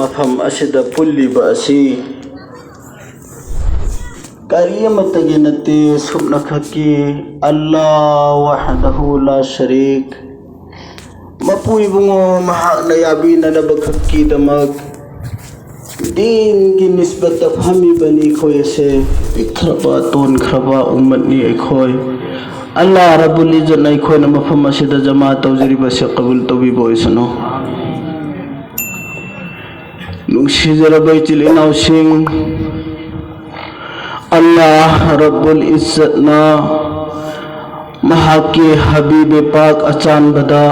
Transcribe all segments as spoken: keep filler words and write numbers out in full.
ꯃꯐꯝ ꯑꯁꯤꯗ ꯄꯨꯜꯂꯤꯕ ꯑꯁꯤ ꯀꯔꯤ ꯑꯃꯠꯇꯒꯤ ꯅꯠꯇꯦ, ꯁꯨꯞꯅꯈꯛꯀꯤ ꯑꯜꯂꯥꯍ ꯋꯥꯍꯗꯍꯨ ꯂꯥ ꯁꯔꯤꯛ, ꯃꯄꯨ ꯏꯕꯨꯡꯉꯣ ꯃꯍꯥꯛꯅ ꯌꯥꯕꯤꯅꯅꯕ ꯈꯛꯀꯤꯗꯃꯛ ꯗꯤꯟꯒꯤ ꯅꯤꯁꯕꯠꯇ ꯐꯝꯃꯤꯕꯅꯤ꯫ ꯑꯩꯈꯣꯏ ꯑꯁꯦ ꯄꯤꯛꯈ꯭ꯔꯕ ꯇꯣꯟꯈ꯭ꯔꯕ ꯎꯝꯃꯠꯅꯤ ꯑꯩꯈꯣꯏ꯫ ꯑꯜꯂꯥꯍ ꯔꯕꯨꯜ ꯏꯖꯠꯅ ꯑꯩꯈꯣꯏꯅ ꯃꯐꯝ ꯑꯁꯤꯗ ꯖꯃꯥ ꯇꯧꯖꯔꯤꯕꯁꯦ ꯀꯕꯨꯜ ꯇꯧꯕꯤꯕ ꯑꯣꯏꯁꯅꯨ꯫ ꯅꯨꯡꯁꯤꯖꯔꯕ ꯏꯆꯤꯜ ꯏꯅꯥꯎꯁꯤꯡ, ꯑꯜꯂꯥꯍ ꯔꯕꯨꯜ ꯏꯖꯠꯅ ꯃꯍꯥꯛꯀꯤ ꯍꯕꯤꯕꯦ ꯄꯥꯛ ꯑꯆꯥꯟꯕꯗ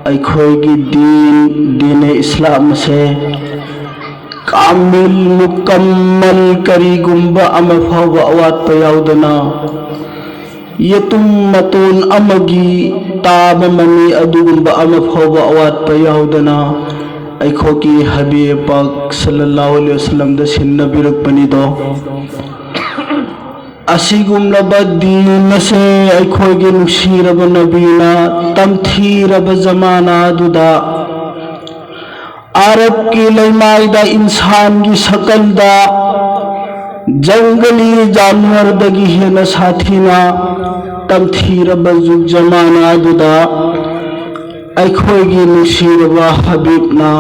ꯑꯩꯈꯣꯏꯒꯤ ꯗꯤꯟ, ꯗꯤꯅꯦ ꯏꯁꯂꯥꯝ ꯑꯁꯦ ꯀꯥꯃꯤꯜ ꯃꯨꯀꯝꯃꯜ ꯀꯔꯤꯒꯨꯝꯕ ꯑꯃ ꯐꯥꯎꯕ ꯑꯋꯥꯠꯄ ꯌꯥꯎꯗꯅ, ꯌꯦꯇꯨꯝ ꯃꯇꯣꯟ ꯑꯃꯒꯤ ꯇꯥꯕ ꯃꯃꯤ ꯑꯗꯨꯒꯨꯝꯕ ꯑꯃ ꯐꯥꯎꯕ ꯑꯋꯥꯠꯄ ꯌꯥꯎꯗꯅ ꯑꯩꯈꯣꯏꯒꯤ ꯍꯕꯤꯕꯦ ꯄꯥꯛ ꯁꯜꯂꯜꯂꯥꯍꯨ ꯑꯂꯩꯍꯤ ꯋꯁꯜꯂꯝꯗ ꯁꯤꯟꯅꯕꯤꯔꯛꯄꯅꯤꯗꯣ꯫ ꯑꯁꯤꯒꯨꯝꯂꯕ ꯗꯤꯟ ꯑꯁꯦ ꯑꯩꯈꯣꯏꯒꯤ ꯅꯨꯡꯁꯤꯔꯕ ꯅꯕꯤꯅ ꯇꯝꯊꯤꯔꯕ ꯖꯃꯥꯅꯥ ꯑꯗꯨꯗ ꯑꯔꯕꯀꯤ ꯂꯩꯃꯥꯏꯗ ꯏꯟꯁꯥꯟꯒꯤ ꯁꯀꯜꯗ ꯖꯪꯒꯂꯤ ꯖꯥꯅꯋꯔꯗꯒꯤ ꯍꯦꯟꯅ ꯁꯥꯊꯤꯅ ꯇꯝꯊꯤꯔꯕ ꯖꯨꯒ ꯖꯃꯥꯅꯥ ꯑꯗꯨꯗ ꯑꯩꯈꯣꯏꯒꯤ ꯅꯨꯡꯁꯤꯔꯕ ꯍꯕꯤꯕꯅ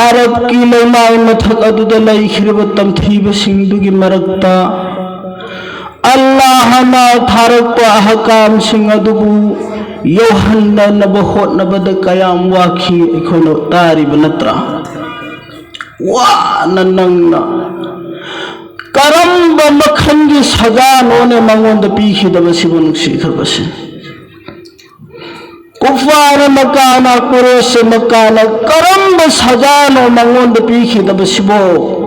ꯑꯔꯕꯀꯤ ꯂꯩꯃꯥꯏ ꯃꯊꯛ ꯑꯗꯨꯗ ꯂꯩꯈꯤꯕ ꯇꯝꯊꯤꯕꯁꯤꯡꯗꯨꯒꯤ ꯃꯔꯛꯇ ꯑꯜꯂꯥꯍꯅ ꯊꯥꯔꯛꯄ ꯑꯍꯀꯥꯝꯁꯤꯡ ꯑꯗꯨꯕꯨ ꯌꯧꯍꯟꯅꯅꯕ ꯍꯣꯠꯅꯕꯗ ꯀꯌꯥꯝ ꯋꯥꯈꯤ ꯑꯩꯈꯣꯏꯅ ꯇꯥꯔꯤꯕ ꯅꯠꯇ꯭ꯔꯥ? ꯋꯥꯅ ꯅꯪꯅ ꯀꯔꯝꯕ ꯃꯈꯜꯒꯤ ꯁꯖꯥꯅꯣꯅꯦ ꯃꯉꯣꯟꯗ ꯄꯤꯈꯤꯗꯕꯁꯤꯕꯨ, ꯅꯨꯡꯁꯤꯈ꯭ꯔꯕꯁꯤ? ꯀꯨꯐꯥꯔ ꯃꯀꯥꯅ, ꯀꯨꯔꯦꯁ ꯃꯀꯥꯅ ꯀꯔꯝꯕ ꯁꯖꯥꯅꯣ ꯃꯉꯣꯟꯗ ꯄꯤꯈꯤꯗꯕꯁꯤꯕꯣ?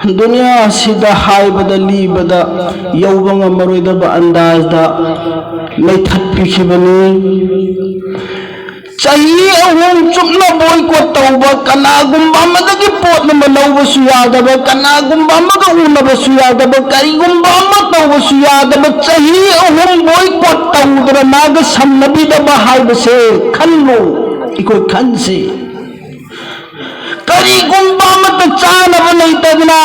ꯗꯨꯅꯤꯌꯥ ꯑꯁꯤꯗ ꯍꯥꯏꯕꯗ ꯂꯤꯕꯗ ꯌꯧꯕ ꯉꯝꯃꯔꯣꯏꯗꯕ ꯑꯟꯗꯥꯖꯗ ꯂꯩꯊꯠꯄꯤꯈꯤꯕꯅꯤ꯫ ꯆꯍꯤ ꯑꯍꯨꯝ ꯆꯨꯞꯅ ꯕꯣꯏꯀꯣꯠ ꯇꯧꯕ, ꯀꯅꯥꯒꯨꯝꯕ ꯑꯃꯗꯒꯤ ꯄꯣꯠ ꯑꯃ ꯂꯧꯕꯁꯨ ꯌꯥꯗꯕ, ꯀꯅꯥꯒꯨꯝꯕ ꯑꯃꯒ ꯎꯅꯕꯁꯨ ꯌꯥꯗꯕ, ꯀꯔꯤꯒꯨꯝꯕ ꯑꯃ ꯇꯧꯕꯁꯨ ꯌꯥꯗꯕ, ꯆꯍꯤ ꯑꯍꯨꯝ ꯕꯣꯏꯀꯣꯠ ꯇꯧꯗꯅ ꯃꯥꯒ ꯁꯝꯅꯕꯤꯗꯕ ꯍꯥꯏꯕꯁꯦ ꯈꯜꯂꯨ꯫ ꯑꯩꯈꯣꯏ ꯈꯟꯁꯤ꯫ ꯀꯔꯤꯒꯨꯝꯕ ꯑꯃꯠꯇ ꯆꯥꯅꯕ ꯂꯩꯇꯗꯅ,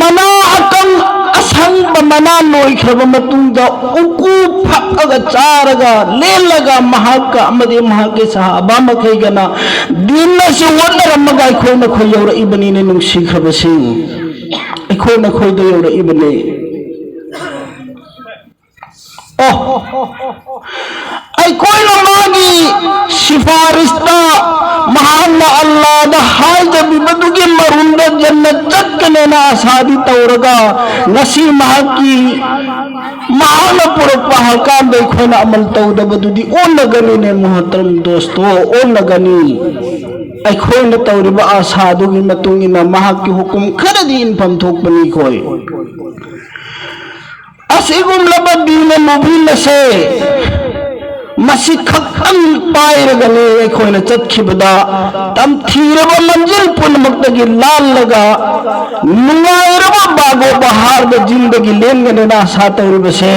ꯃꯅꯥ ꯑꯀꯪ ꯑꯁꯪꯕ ꯃꯅꯥ ꯂꯣꯏꯈ꯭ꯔꯕ ꯃꯇꯨꯡꯗ, ꯎꯀꯨ ꯐꯛꯑꯒ ꯆꯥꯔꯒ ꯂꯦꯜꯂꯒ, ꯃꯍꯥꯛꯀ ꯑꯃꯗꯤ ꯃꯍꯥꯛꯀꯤ ꯁꯍꯥꯕꯥ ꯃꯈꯩꯒꯅ ꯗꯤꯟ ꯑꯁꯤ ꯍꯣꯠꯅꯔꯝꯃꯒ ꯑꯩꯈꯣꯏ ꯅꯈꯣꯏ ꯌꯧꯔꯛꯏꯕꯅꯤꯅꯦ, ꯅꯨꯡꯁꯤꯈ꯭ꯔꯕꯁꯤꯡ꯫ ꯑꯩꯈꯣꯏ ꯅꯈꯣꯏꯗ ꯌꯧꯔꯛꯏꯕꯅꯦ꯫ ꯑꯣ, ꯑꯩꯈꯣꯏꯅ ꯃꯥꯒꯤ ꯁꯤꯐꯥꯔꯤꯁꯇ, ꯃꯍꯥꯛꯅ ꯑꯜꯂꯥꯗ ꯍꯥꯏꯖꯕꯤꯕꯗꯨꯒꯤ ꯃꯔꯨꯝꯗ ꯖꯟꯅꯠ ꯆꯠꯀꯅꯦꯅ ꯑꯁꯥꯗꯤ ꯇꯧꯔꯒ, ꯉꯁꯤ ꯃꯍꯥꯛꯀꯤ, ꯃꯍꯥꯛꯅ ꯄꯨꯔꯛꯄ ꯍꯛꯀꯥꯝꯗ ꯑꯩꯈꯣꯏꯅ ꯑꯃꯜ ꯇꯧꯗꯕꯗꯨꯗꯤ ꯑꯣꯟꯅꯒꯅꯤꯅꯦ, ꯃꯨꯍꯇꯔꯝ ꯗꯣꯁꯇꯣ, ꯑꯣꯟꯅꯒꯅꯤ꯫ ꯑꯩꯈꯣꯏꯅ ꯇꯧꯔꯤꯕ ꯑꯁꯥꯗꯨꯒꯤ ꯃꯇꯨꯡ ꯏꯟꯅ ꯃꯍꯥꯛꯀꯤ ꯍꯨꯀꯨꯝ ꯈꯔꯗꯤ ꯏꯟꯐꯝ ꯊꯣꯛꯄꯅꯤ ꯑꯩꯈꯣꯏ꯫ ꯑꯁꯤꯒꯨꯝꯂꯕ ꯗꯤꯅꯦ ꯃꯨꯕꯤꯟ ꯑꯁꯦ ꯃꯁꯤ ꯈꯛꯇꯪ ꯄꯥꯏꯔꯒꯅꯤ ꯑꯩꯈꯣꯏꯅ ꯆꯠꯈꯤꯕꯗ ꯇꯝꯊꯤꯔꯕ ꯃꯟꯖꯤꯜ ꯄꯨꯝꯅꯃꯛꯇꯒꯤ ꯂꯥꯜꯂꯒ ꯅꯨꯡꯉꯥꯏꯔꯕ ꯕꯥꯒꯣ ꯕꯍꯥꯔꯗ ꯖꯤꯟꯗꯒꯤ ꯂꯦꯟꯒꯅꯤꯅ ꯑꯁꯥ ꯇꯧꯔꯤꯕꯁꯦ꯫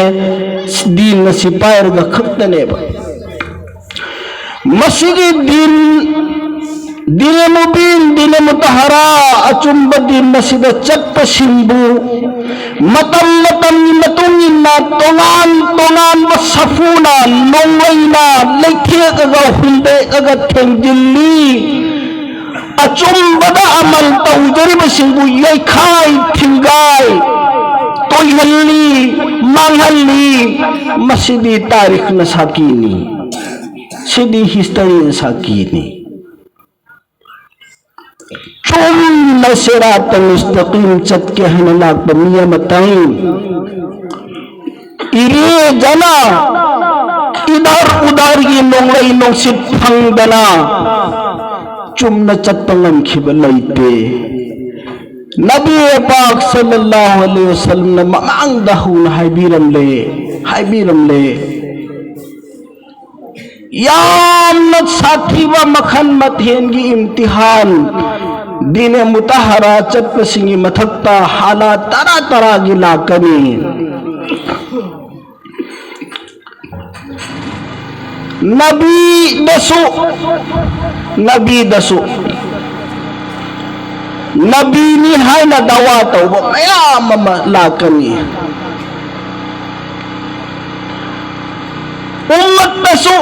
ꯗꯤꯟ ꯑꯁꯤ ꯄꯥꯏꯔꯒ ꯈꯛꯇꯅꯦꯕ꯫ ꯃꯁꯤꯒꯤ ꯗꯤꯟ, ꯗꯤꯅꯦ ꯃꯨꯕꯤꯟ, ꯗꯤꯅꯦ ꯃꯨꯇꯍꯔꯥ, ꯑꯆꯨꯝꯕ ꯗꯤꯟ ꯑꯁꯤꯗ ꯆꯠꯄꯁꯤꯡꯕꯨ ꯃꯇꯝ ꯃꯇꯝꯒꯤ ꯃꯇꯨꯡ ꯏꯟꯅ ꯇꯣꯉꯥꯟ ꯇꯣꯉꯥꯟꯕ ꯁꯥꯐꯨꯅ, ꯅꯣꯡꯂꯩꯅ ꯂꯩꯊꯦꯛꯑꯒ, ꯍꯨꯟꯗꯦꯛꯑꯒ ꯊꯦꯡꯖꯤꯜꯂꯤ꯫ ꯑꯆꯨꯝꯕꯗ ꯑꯃꯜ ꯇꯧꯖꯔꯤꯕꯁꯤꯡꯕꯨ ꯌꯩꯈꯥꯏ ꯊꯤꯡꯒꯥꯏ, ꯇꯣꯏꯍꯜꯂꯤ, ꯃꯥꯡꯍꯜꯂꯤ꯫ ꯃꯁꯤꯗꯤ ꯇꯥꯔꯤꯈꯅ ꯁꯥꯈꯤꯅꯤ꯫ ꯁꯤꯗꯤ ꯍꯤꯁꯇꯔꯤꯅ ꯁꯥꯈꯤꯅꯤ꯫ ꯆꯨꯝꯅ ꯁꯤꯔꯥꯇ ꯃꯨꯁꯇꯀꯤꯝ ꯆꯠꯀꯦ ꯍꯥꯏꯅ ꯂꯥꯛꯄ ꯃꯤ ꯑꯃꯇꯪ ꯏꯔꯦꯖꯅ ꯏꯗꯔ ꯎꯗꯔꯒꯤ ꯅꯣꯡꯂꯩ ꯅꯨꯡꯁꯤꯠ ꯐꯪꯗꯅ ꯆꯨꯝꯅ ꯆꯠꯄ ꯉꯝꯈꯤꯕ ꯂꯩꯇꯦ꯫ ꯅꯕꯤ ꯄꯥꯛ ꯁꯜꯂꯜꯂꯥꯍꯨ ꯑꯂꯩꯍꯤ ꯋꯁꯜꯂꯝꯅ ꯃꯃꯥꯡꯗ ꯍꯧꯅ ꯍꯥꯏꯕꯤꯔꯝꯂꯦ, ꯍꯥꯏꯕꯤꯔꯝꯂꯦ꯫ ꯌꯥꯝꯅ ꯁꯥꯊꯤꯕ ꯃꯈꯜ ꯃꯊꯦꯜꯒꯤ ꯏꯝꯇꯤꯍꯥꯟ, ꯗꯤꯅꯦ ꯃꯨꯇꯍꯔꯥ ꯆꯠꯄꯁꯤꯡꯒꯤ ꯃꯊꯛꯇ ꯍꯥꯂꯥ ꯇꯔꯥ ꯇꯔꯥꯒꯤ ꯂꯥꯛꯀꯅꯤ꯫ ꯅꯕꯤꯗꯁꯨ, ꯅꯕꯤꯗꯁꯨ, ꯅꯕꯤꯅꯤ ꯍꯥꯏꯅ ꯗꯋꯥ ꯇꯧꯕ ꯃꯌꯥꯝ ꯑꯃ ꯂꯥꯛꯀꯅꯤ꯫ ꯎꯝꯃꯠꯇꯁꯨ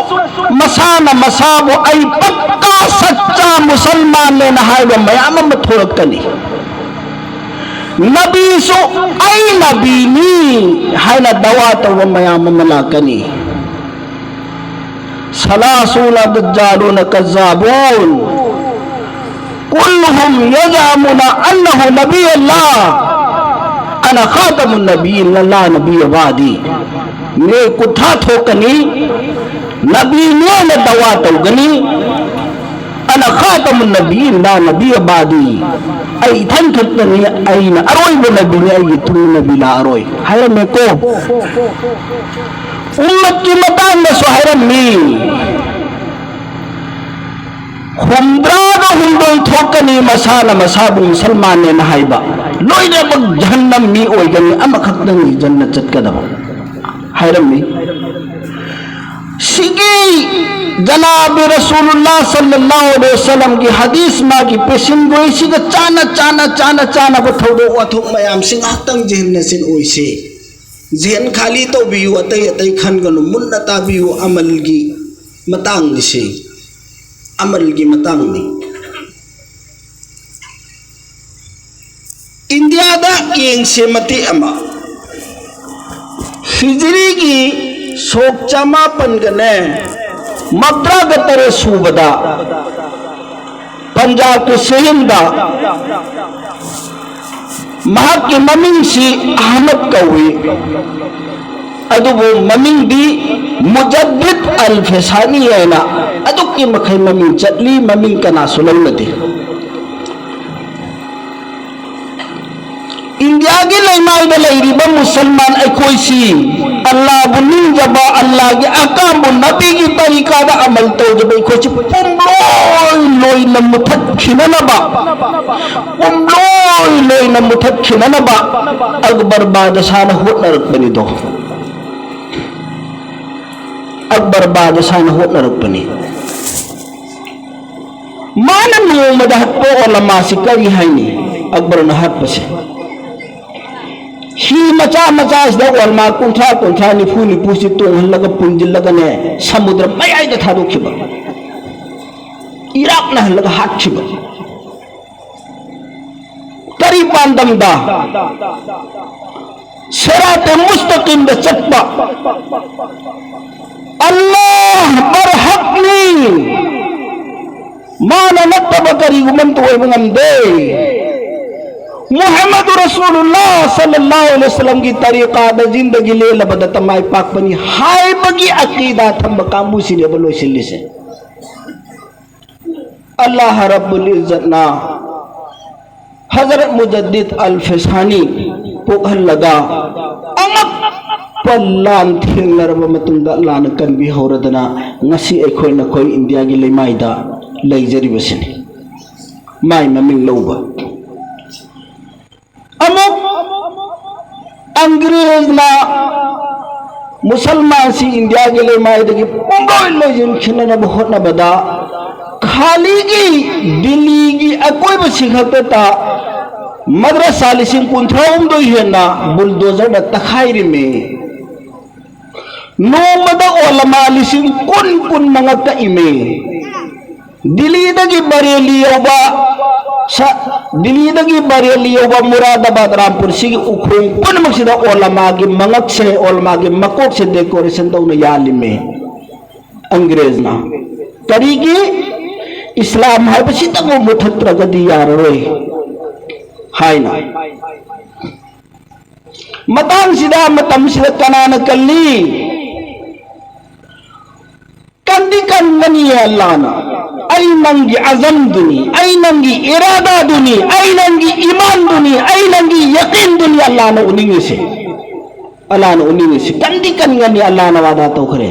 ꯃꯁꯥꯅ ꯃꯁꯥꯕꯨ "ꯑꯩ ꯄꯛꯀꯥ ꯁꯠꯆꯥ ꯃꯨꯁꯜꯃꯥꯟꯅꯦꯅ" ꯍꯥꯏꯕ ꯃꯌꯥꯝ ꯑꯃ ꯊꯣꯛꯂꯛꯀꯅꯤ꯫ ꯅꯕꯤꯁꯨ "ꯑꯩ ꯅꯕꯤꯅꯤ" ꯍꯥꯏꯅ ꯗꯋꯥ ꯇꯧꯕ ꯃꯌꯥꯝ ꯑꯃ ꯂꯥꯛꯀꯅꯤ꯫ ثلاثون دجالون كذابون، كلهم يزعمون أنه نبي الله، أنا خاتم النبيين لا نبي بعدي꯫ ꯃꯤꯑꯣꯏ ꯀꯨꯟꯊ꯭ꯔꯥ ꯊꯣꯛꯀꯅꯤ, ꯅꯕꯤꯅꯦꯅ ꯗꯋꯥ ꯇꯧꯒꯅꯤ꯫ "أنا خاتم النبيين لا نبي بعدي"꯫ ꯑꯩ ꯏꯊꯟ ꯈꯛꯇꯅꯤ, ꯑꯩꯅ ꯑꯔꯣꯏꯕ ꯅꯕꯤꯅꯤ, ꯑꯩꯒꯤ ꯇꯨꯡ ꯅꯕꯤ ꯂꯥꯛꯑꯔꯣꯏ ꯍꯥꯏꯔꯝꯃꯦꯀꯣ꯫ ꯎꯝꯃꯠꯀꯤ ꯃꯇꯥꯡꯗꯁꯨ ꯍꯥꯏꯔꯝꯃꯤ꯫ ꯍꯨꯝꯗ꯭ꯔꯥꯒ ꯍꯨꯝꯗꯣꯏ ꯊꯣꯛꯀꯅꯤ ꯃꯁꯥꯅ ꯃꯁꯥꯕꯨ ꯃꯨꯁꯜꯃꯥꯟꯅꯦꯅ ꯍꯥꯏꯕ, ꯂꯣꯏꯅꯃꯛ ꯖꯍꯟꯅꯝ ꯃꯤ ꯑꯣꯏꯒꯅꯤ, ꯑꯃꯈꯛꯇꯅꯤ ꯖꯟꯅ ꯆꯠꯀꯗꯕ ꯍꯥꯏꯔꯝꯃꯤ꯫ ꯁꯤꯒꯤ ꯖꯅꯥꯕꯤ ꯔꯁꯨꯂꯨꯜꯂꯥ ꯁꯜꯂꯜꯂꯥꯍꯨ ꯑꯂꯩꯍꯤ ꯋꯁꯜꯂꯝꯒꯤ ꯍꯗꯤꯁ, ꯃꯥꯒꯤ ꯄꯦꯁꯤꯟꯒꯣꯏꯁꯤꯒ ꯆꯥꯅ ꯆꯥꯅ ꯆꯥꯅ ꯆꯥꯅꯕ ꯊꯧꯗꯣꯛ ꯋꯥꯊꯣꯛ ꯃꯌꯥꯝꯁꯤ ꯉꯥꯏꯍꯥꯛꯇꯪ ꯖꯍꯟꯅꯁꯤꯟ ꯑꯣꯏꯁꯤ꯫ ꯖꯍꯟ ꯈꯥꯂꯤ ꯇꯧꯕꯤꯌꯨ, ꯑꯇꯩ ꯑꯇꯩ ꯈꯟꯒꯅꯨ, ꯃꯨꯟꯅ ꯇꯥꯕꯤꯌꯨ꯫ ꯑꯃꯜꯒꯤ ꯃꯇꯥꯡꯅꯤꯁꯤ, ꯑꯃꯜꯒꯤ ꯃꯇꯥꯡꯅꯤ꯫ ꯏꯟꯗꯤꯌꯥꯗ ꯌꯦꯡꯁꯦ ꯃꯇꯦꯛ ꯑꯃ꯫ ꯍꯤꯖꯔꯤꯒꯤ ꯁꯣꯛ ꯆꯃꯥꯄꯟꯒꯅꯦ ꯃꯧꯗ꯭ꯔꯥꯒ ꯇꯔꯦꯠ ꯁꯨꯕꯗ ꯄꯟꯖꯥꯕꯀꯤ ꯁꯤꯟꯗ ꯃꯍꯥꯛꯀꯤ ꯃꯃꯤꯡꯁꯤ ꯑꯍꯃꯗ ꯀꯧꯏ, ꯑꯗꯨꯕꯨ ꯃꯃꯤꯡꯗꯤ ꯃꯨꯖꯗꯤꯗ ꯑꯜ ꯐꯦꯁꯥꯅꯤ ꯍꯥꯏꯅ ꯑꯗꯨꯛꯀꯤ ꯃꯈꯩ ꯃꯃꯤꯡ ꯆꯠꯂꯤ, ꯃꯃꯤꯡ ꯀꯅꯥꯁꯨ ꯂꯧꯅꯗꯦ꯫ ꯏꯟꯗꯤꯌꯥꯒꯤ ꯂꯩꯃꯥꯏꯗ ꯂꯩꯔꯤꯕ ꯃꯨꯁꯜꯃꯥꯟ ꯑꯩꯈꯣꯏꯁꯤ ꯑꯜꯂꯥꯕꯨ ꯅꯤꯡꯖꯕ, ꯑꯜꯂꯥꯒꯤ ꯑꯀꯥꯝꯕꯨ, ꯅꯕꯤꯒꯤ ꯇꯔꯤꯀꯥꯗ ꯑꯃꯜ ꯇꯧꯖꯕ ꯑꯩꯈꯣꯏꯁꯤ ꯄꯨꯝꯂꯣꯏ ꯂꯣꯏꯅ ꯃꯨꯊꯠꯈꯤꯅꯅꯕ, ꯄꯨꯝꯂꯣꯏ ꯂꯣꯏꯅ ꯃꯨꯊꯠꯈꯤꯅꯅꯕ ꯑꯛꯕꯔ ꯕꯥꯗꯁꯥꯅ ꯍꯣꯠꯅꯔꯛꯄꯅꯤꯗꯣ꯫ ꯑꯛꯕꯔ ꯕꯥꯗꯁꯥꯅ ꯍꯣꯠꯅꯔꯛꯄꯅꯤ꯫ ꯃꯥꯅ ꯅꯣꯡꯃꯗ ꯍꯥꯠꯄ ꯑꯣꯂꯃꯥꯁꯤ ꯀꯔꯤ ꯍꯥꯏꯅꯤ? ꯑꯛꯕꯔꯅ ꯍꯥꯠꯄꯁꯦ ꯍꯤ ꯃꯆꯥ ꯃꯆꯥꯁꯤꯗ ꯑꯣꯂꯃꯥ ꯀꯨꯟꯊ꯭ꯔꯥ, ꯀꯨꯟꯊ꯭ꯔꯥ, ꯅꯤꯐꯨ, ꯅꯤꯐꯨꯁꯤ ꯇꯣꯡꯍꯜꯂꯒ ꯄꯨꯟꯁꯤꯜꯂꯒꯅꯦ, ꯁꯃꯨꯗ꯭ꯔ ꯃꯌꯥꯏꯗ ꯊꯥꯗꯣꯛꯈꯤꯕ, ꯏꯔꯥꯛꯅꯍꯜꯂꯒ ꯍꯥꯠꯈꯤꯕ꯫ ꯀꯔꯤ ꯄꯥꯟꯗꯝꯗ? ꯁꯦꯔꯥꯇꯦ ꯃꯨꯁꯇꯀꯤꯝꯗ ꯆꯠꯄ꯫ ꯑꯜꯂꯥꯍ ꯕꯔꯍꯛꯅꯤ꯫ ꯃꯥꯅ ꯅꯠꯇꯕ ꯀꯔꯤꯒꯨꯝꯕ ꯑꯝꯇ ꯑꯣꯏꯕ ꯉꯝꯗꯦ꯫ ꯃꯨꯍꯝꯃꯗꯨ ꯔꯁꯨꯂꯨꯜꯂꯥ ꯁꯜꯂꯜꯂꯥꯍꯨ ꯑꯂꯩꯍꯤ ꯋꯁꯜꯂꯝꯒꯤ ꯇꯔꯤꯀꯥꯗ ꯖꯤꯟꯗꯒꯤ ꯂꯦꯜꯂꯕꯗ ꯃꯥꯏ ꯄꯥꯛꯄꯅꯤ ꯍꯥꯏꯕꯒꯤ ꯑꯀꯤꯗꯥ ꯊꯝꯕ ꯀꯥꯡꯕꯨꯁꯤꯅꯦꯕ ꯂꯣꯏꯁꯤꯜꯂꯤꯁꯦ꯫ ꯑꯜꯂꯥꯍ ꯔꯕꯨꯜ ꯏꯖꯠꯅ ꯍꯖꯔꯠ ꯃꯨꯖꯗꯤꯗ ꯑꯜ ꯐꯦꯁꯥꯅꯤ ꯄꯣꯛꯍꯜꯂꯒ ꯑꯉꯛꯄ ꯂꯥꯟ ꯊꯦꯡꯅꯔꯕ ꯃꯇꯨꯡꯗ ꯑꯜꯂꯥꯍꯅ ꯀꯟꯕꯤꯍꯧꯔꯗꯅ ꯉꯁꯤ ꯑꯩꯈꯣꯏ ꯅꯈꯣꯏ ꯏꯟꯗꯤꯌꯥꯒꯤ ꯂꯩꯃꯥꯏꯗ ꯂꯩꯖꯔꯤꯕꯁꯤꯅꯤ꯫ ꯃꯥꯏ ꯃꯃꯤꯡ ꯂꯧꯕ ꯑꯃꯨꯛ ꯑꯪꯒ꯭ꯔꯦꯖꯅ ꯃꯨꯁꯜꯃꯥꯟꯁꯤ ꯏꯟꯗꯤꯌꯥꯒꯤ ꯂꯩꯃꯥꯏꯗꯒꯤ ꯄꯨꯡꯂꯣꯏ ꯂꯣꯏꯁꯤꯟꯈꯤꯅꯅꯕ ꯍꯣꯠꯅꯕꯗ ꯈꯥꯂꯤꯒꯤ ꯗꯤꯜꯂꯤꯒꯤ ꯑꯀꯣꯏꯕꯁꯤ ꯈꯛꯇꯗ ꯃꯗ꯭ꯔꯁꯥ ꯂꯤꯁꯤꯡ ꯀꯨꯟꯊ꯭ꯔꯥ ꯍꯨꯝꯗꯣꯏ ꯍꯦꯟꯅ ꯕꯨꯜꯗꯣꯖꯔꯅ ꯇꯛꯈꯥꯏꯔꯝꯃꯤ꯫ ꯅꯣꯡꯃꯗ ꯑꯣꯂꯃꯥ ꯂꯤꯁꯤꯡ ꯀꯨꯟ, ꯀꯨꯟ ꯃꯉꯥ ꯀꯛꯏꯃꯤ꯫ ꯗꯤꯜꯂꯤꯗꯒꯤ ꯕꯔꯦꯂꯤ ꯌꯧꯕ ꯁ-, ꯗꯤꯜꯂꯤꯗꯒꯤ ꯕꯔꯦꯂꯤ ꯌꯧꯕ ꯃꯨꯔꯥꯗꯥꯕꯥꯗ, ꯔꯥꯝꯄꯨꯔ ꯁꯤꯒꯤ ꯎꯈꯣꯡ ꯄꯨꯝꯅꯃꯛꯁꯤꯗ ꯑꯣꯂꯃꯥꯒꯤ ꯃꯉꯛꯁꯦ, ꯑꯣꯂꯃꯥꯒꯤ ꯃꯀꯣꯛꯁꯦ decoration ꯇꯧꯅ ꯌꯥꯜꯂꯤꯃꯤ ꯑꯪꯒ꯭ꯔꯦꯖꯅ꯫ ꯀꯔꯤꯒꯤ? ꯏꯁꯂꯥꯝ ꯍꯥꯏꯕꯁꯤꯗꯕꯨ ꯃꯨꯊꯠꯇ꯭ꯔꯒꯗꯤ ꯌꯥꯔꯔꯣꯏ ꯍꯥꯏꯅ꯫ ꯃꯇꯥꯡꯁꯤꯗ, ꯃꯇꯝꯁꯤꯗ ꯀꯅꯥꯅ ꯀꯜꯂꯤ? ꯀꯟꯗꯤ ꯀꯟꯒꯅꯤ ꯑꯜꯂꯥꯅ꯫ ꯑꯩ ꯅꯪꯒꯤ ꯑꯖꯝꯗꯨꯅꯤ, ꯑꯩ ꯅꯪꯒꯤ ꯏꯔꯥꯗꯥꯗꯨꯅꯤ, ꯑꯩ ꯅꯪꯒꯤ ꯏꯃꯥꯟꯗꯨꯅꯤ, ꯑꯩ ꯅꯪꯒꯤ ꯌꯀꯤꯟꯗꯨꯅꯤ ꯑꯜꯂꯥꯅ ꯎꯅꯤꯡꯉꯤꯁꯦ꯫ ꯑꯜꯂꯥꯅ ꯎꯅꯤꯡꯉꯤꯁꯦ꯫ ꯀꯟꯗꯤ ꯀꯟꯒꯅꯤ, ꯑꯜꯂꯥꯅ ꯋꯥꯗꯥ ꯇꯧꯈ꯭ꯔꯦ꯫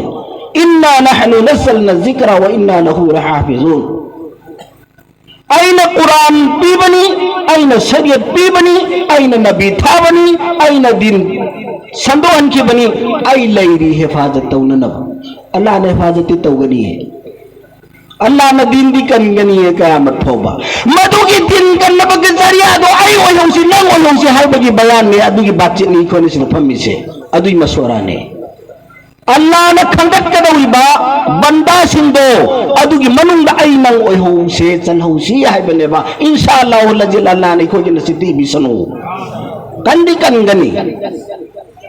"ꯏꯟꯅꯥ ꯅꯍꯅꯨ ꯅꯖꯖꯜꯅ ꯖꯤꯀ꯭ꯔ ꯋ ꯏꯟꯅꯥ ꯂꯍꯨ ꯂꯍꯥꯐꯤꯖꯨꯟ"꯫ ꯑꯩꯅ ꯀꯨꯔꯥꯟ ꯄꯤꯕꯅꯤ, ꯑꯩꯅ ꯁꯔꯤꯌꯠ ꯄꯤꯕꯅꯤ, ꯑꯩꯅ ꯅꯕꯤ ꯊꯥꯕꯅꯤ, ꯑꯩꯅ ꯗꯤꯟ ꯁꯟꯗꯣꯛꯍꯟꯈꯤꯕꯅꯤ, ꯑꯩ ꯂꯩꯔꯤ ꯍꯤꯐꯥꯖꯠ ꯇꯧꯅꯅꯕ꯫ ꯑꯜꯂꯥꯍꯅ ꯍꯤꯐꯥꯖꯠꯇꯤ ꯇꯧꯒꯅꯤꯌꯦ꯫ ꯑꯜꯂꯥꯍꯅ ꯗꯤꯟꯗꯤ ꯀꯟꯒꯅꯤꯌꯦ ꯀꯌꯥꯃꯠ ꯐꯥꯎꯕ꯫ ꯃꯗꯨꯒꯤ ꯗꯤꯟ ꯀꯟꯅꯕꯒꯤ ꯖꯔꯤꯌꯥꯗꯣ ꯑꯩ ꯑꯣꯏꯍꯧꯁꯤ, ꯅꯪ ꯑꯣꯏꯍꯧꯁꯤ ꯍꯥꯏꯕꯒꯤ ꯕꯌꯥꯟꯅꯦ, ꯑꯗꯨꯒꯤ ꯕꯥꯠꯆꯤꯠꯅꯤ ꯑꯩꯈꯣꯏꯅ ꯁꯤꯗ ꯐꯝꯃꯤꯁꯦ꯫ ꯑꯗꯨꯒꯤ ꯃꯁꯣꯔꯥꯅꯦ꯫ ꯑꯜꯂꯥꯍꯅ ꯈꯟꯒꯠꯀꯗꯧꯔꯤꯕ ꯕꯟꯗꯥꯁꯤꯡꯗꯣ ꯑꯗꯨꯒꯤ ꯃꯅꯨꯡꯗ ꯑꯩ ꯅꯪ ꯑꯣꯏꯍꯧꯁꯦ, ꯆꯜꯍꯧꯁꯤ ꯍꯥꯏꯕꯅꯦꯕ꯫ ꯏꯟꯁꯥ ꯑꯜꯂꯥꯍꯨꯜ ꯑꯖꯤꯖ, ꯑꯜꯂꯥꯍꯅ ꯑꯩꯈꯣꯏꯒꯤ ꯅꯁꯤꯕꯇꯤ ꯏꯕꯤꯁꯅꯨ꯫ ꯀꯟꯗꯤ ꯀꯟꯒꯅꯤ꯫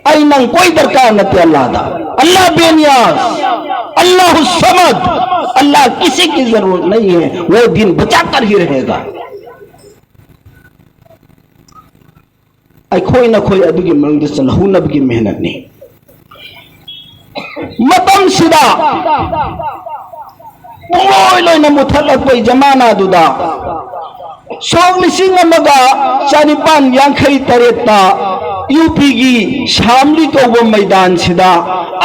ꯑꯩ ꯅꯪ ꯀꯣꯏ ꯗꯔꯀꯥꯔ ꯅꯠꯇꯦ ꯑꯜꯂꯥꯍꯗ꯫ ꯑꯜꯂꯥꯍ ꯕꯦꯅꯤꯌꯥꯖ, ꯑꯜꯂꯥꯍꯨ ꯁꯃꯗ, ꯑꯜꯂꯥꯍ ꯀꯤꯁꯤ ꯀꯤ ꯖꯔꯨꯔꯠ ꯅꯍꯤ ꯍꯦ, ꯋꯣ ꯗꯤꯟ ꯕꯆꯥ ꯀꯔ ꯍꯤ ꯔꯍꯦꯒꯥ꯫ ꯑꯩꯈꯣꯏ ꯅꯈꯣꯏ ꯑꯗꯨꯒꯤ ꯃꯅꯨꯡꯗ ꯆꯜꯍꯧꯅꯕꯒꯤ ꯃꯦꯍꯅꯠꯅꯤ꯫ ꯃꯇꯝꯁꯤꯗ ꯄꯨꯡꯂꯣꯏ ꯂꯣꯏꯅ ꯃꯨꯊꯠꯂꯛꯄꯩ ꯖꯃꯥꯅꯥꯗꯨꯗ, ꯁꯣꯛ ꯂꯤꯁꯤꯡ ꯑꯃꯒ ꯆꯅꯤꯄꯥꯟ ꯌꯥꯡꯈꯩ ꯇꯔꯦꯠꯇ ꯌꯨ ꯄꯤꯒꯤ ꯁꯥꯝꯂꯤ ꯀꯧꯕ ꯃꯩꯗꯥꯟꯁꯤꯗ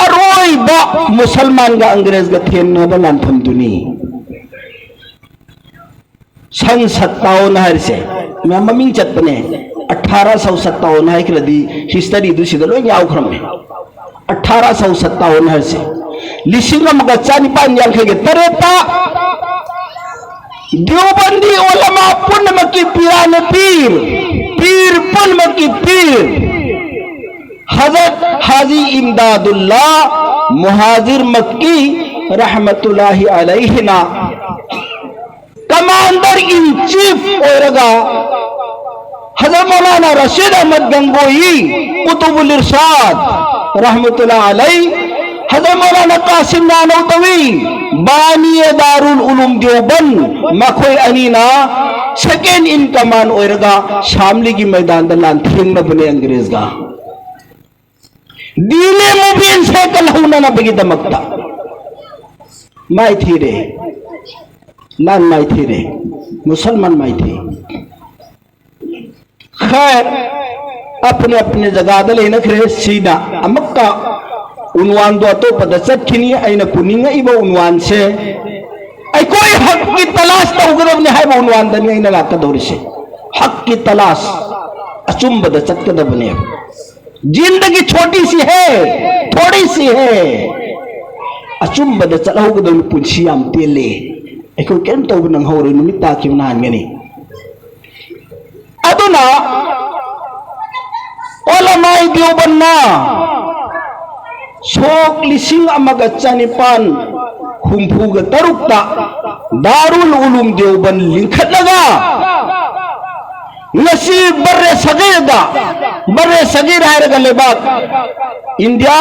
ꯑꯔꯣꯏꯕ ꯃꯨꯁꯜꯃꯥꯟꯒ ꯑꯪꯒ꯭ꯔꯦꯖꯒ ꯊꯦꯡꯅꯕ ꯂꯥꯟꯐꯝꯗꯨꯅꯤ꯫ ꯁꯟ ꯁꯠꯇꯥꯎꯟ ꯍꯥꯏꯔꯤꯁꯦ ꯃꯌꯥꯝ ꯃꯃꯤꯡ ꯆꯠꯄꯅꯦ꯫ ꯑꯊꯥꯔꯥ ꯁꯧ ꯁꯠꯇꯥꯎꯟ ꯍꯥꯏꯈ꯭ꯔꯗꯤ ꯍꯤꯁꯇꯔꯤꯗꯨ ꯁꯤꯗ ꯂꯣꯏ ꯌꯥꯎꯈ꯭ꯔꯕꯅꯦ꯫ ꯑꯊꯥꯔꯥ ꯁꯧ ꯁꯠꯇꯥꯎꯟ ꯍꯥꯏꯔꯤꯁꯦ ꯂꯤꯁꯤꯡ ꯑꯃꯒ ꯆꯅꯤꯄꯥꯟ ꯌꯥꯡꯈꯩꯒ ꯇꯔꯦꯠꯇ ꯗꯤꯌꯣꯕꯟꯗꯤ ꯎꯂꯃꯥ ꯄꯨꯝꯅꯃꯛꯀꯤ ꯄꯤꯔꯥꯅ ꯄꯤꯔ, ꯄꯤꯔ ꯄꯨꯝꯅꯃꯛꯀꯤ ꯄꯤꯔ ꯍꯖꯔꯠ ꯍꯥꯖꯤ ꯏꯝꯗꯥꯗꯨꯜꯂꯥ ꯃꯨꯍꯥꯖꯤꯔ ꯃꯛꯀꯤ ꯔꯍꯃꯇꯨꯜꯂꯥꯍꯤ ꯑꯂꯩꯍꯤꯅ commander in chief ꯑꯣꯏꯔꯒ ꯍꯖꯔꯠ ꯃꯧꯂꯥꯅꯥ ꯔꯁꯤꯗ ꯑꯍꯃꯗ ꯒꯪꯒꯣꯍꯤ ꯀꯨꯇꯨꯕꯨꯜ ꯏꯔꯁꯥꯗ ꯔꯍꯃꯇꯨꯜꯂꯥ ꯑꯂꯩ, ꯍꯖꯔꯠ ꯃꯧꯂꯥꯅꯥ ꯀꯥꯁꯤꯝ ꯅꯥꯅꯧꯇꯋꯤ ꯕꯥꯅꯤꯌꯦ ꯗꯥꯔꯨꯜ ꯎꯂꯨꯝ ꯗꯤꯌꯣꯕꯟꯗ, ꯃꯈꯣꯏ ꯑꯅꯤꯅ second in command ꯑꯣꯏꯔꯒ ꯁꯥꯝꯂꯤꯒꯤ ꯃꯩꯗꯥꯟꯗ ꯂꯥꯟꯊꯦꯡꯅꯕꯅꯦ ꯑꯪꯒ꯭ꯔꯦꯖꯒ꯫ ꯗꯤꯅꯦ ꯃꯨꯕꯤꯟꯁꯦ ꯀꯜꯍꯧꯅꯅꯕꯒꯤꯗꯃꯛꯇ ꯃꯥꯏꯊꯤꯔꯦ꯫ ꯂꯥꯟ ꯃꯥꯏꯊꯤꯔꯦ꯫ ꯃꯨꯁꯜꯃꯥꯟ ꯃꯥꯏꯊꯤ꯫ ꯈꯩꯔ, ꯑꯄꯅꯦ ꯑꯄꯅꯦ ꯖꯒꯥꯗ ꯂꯩꯅꯈ꯭ꯔꯦ꯫ ꯁꯤꯗ ꯑꯃꯨꯛꯀ ꯎꯟꯋꯥꯟꯗꯣ ꯑꯇꯣꯞꯄꯗ ꯆꯠꯈꯤꯅꯤ꯫ ꯑꯩꯅ ꯄꯨꯅꯤꯡꯉꯛꯏꯕ ꯎꯟꯋꯥꯟꯁꯦ ꯑꯩꯈꯣꯏ ꯍꯛꯀꯤ ꯇꯂꯥꯁ ꯇꯧꯒꯗꯕꯅꯤ ꯍꯥꯏꯕ ꯎꯟꯋꯥꯟꯗꯅꯤ ꯑꯩꯅ ꯂꯥꯛꯀꯗꯧꯔꯤꯁꯦ꯫ ꯍꯛꯀꯤ ꯇꯂꯥꯁ, ꯑꯆꯨꯝꯕꯗ ꯆꯠꯀꯗꯕꯅꯦꯕ꯫ ꯖꯤꯟꯗꯒꯤ ꯆꯣꯇꯤ ꯁꯤ ꯍꯦ, ꯊꯣꯗꯤ ꯁꯤ ꯍꯦ꯫ ꯑꯆꯨꯝꯕꯗ ꯆꯠꯍꯧꯒꯗꯕꯅꯤ꯫ ꯄꯨꯟꯁꯤ ꯌꯥꯝ ꯇꯦꯜꯂꯦ, ꯑꯩꯈꯣꯏ ꯀꯔꯤꯝ ꯇꯧꯕ ꯅꯪꯍꯧꯔꯣꯏ, ꯅꯨꯃꯤꯠ ꯇꯥꯈꯤꯕꯅ ꯍꯥꯟꯒꯅꯤ꯫ ꯑꯗꯨꯅ ꯑꯣꯂꯃꯥꯏ ꯗꯤꯌꯣꯕꯟꯅ ꯁꯣꯛ ꯂꯤꯁꯤꯡ ꯑꯃꯒ ꯆꯅꯤꯄꯥꯟ ꯍꯨꯝꯐꯨꯒ ꯇꯔꯨꯛꯇ ꯗꯥꯔꯨꯜ ꯎꯂꯨꯝ ꯗꯤꯌꯣꯕꯟ ꯂꯤꯡꯈꯠꯂꯒ ꯉꯁꯤ ꯕꯔꯦ ꯁꯒꯤꯔꯗ, ꯕꯔꯦ ꯁꯒꯤꯔ ꯍꯥꯏꯔꯒ ꯂꯩꯕꯥꯛ ꯏꯟꯗꯤꯌꯥ,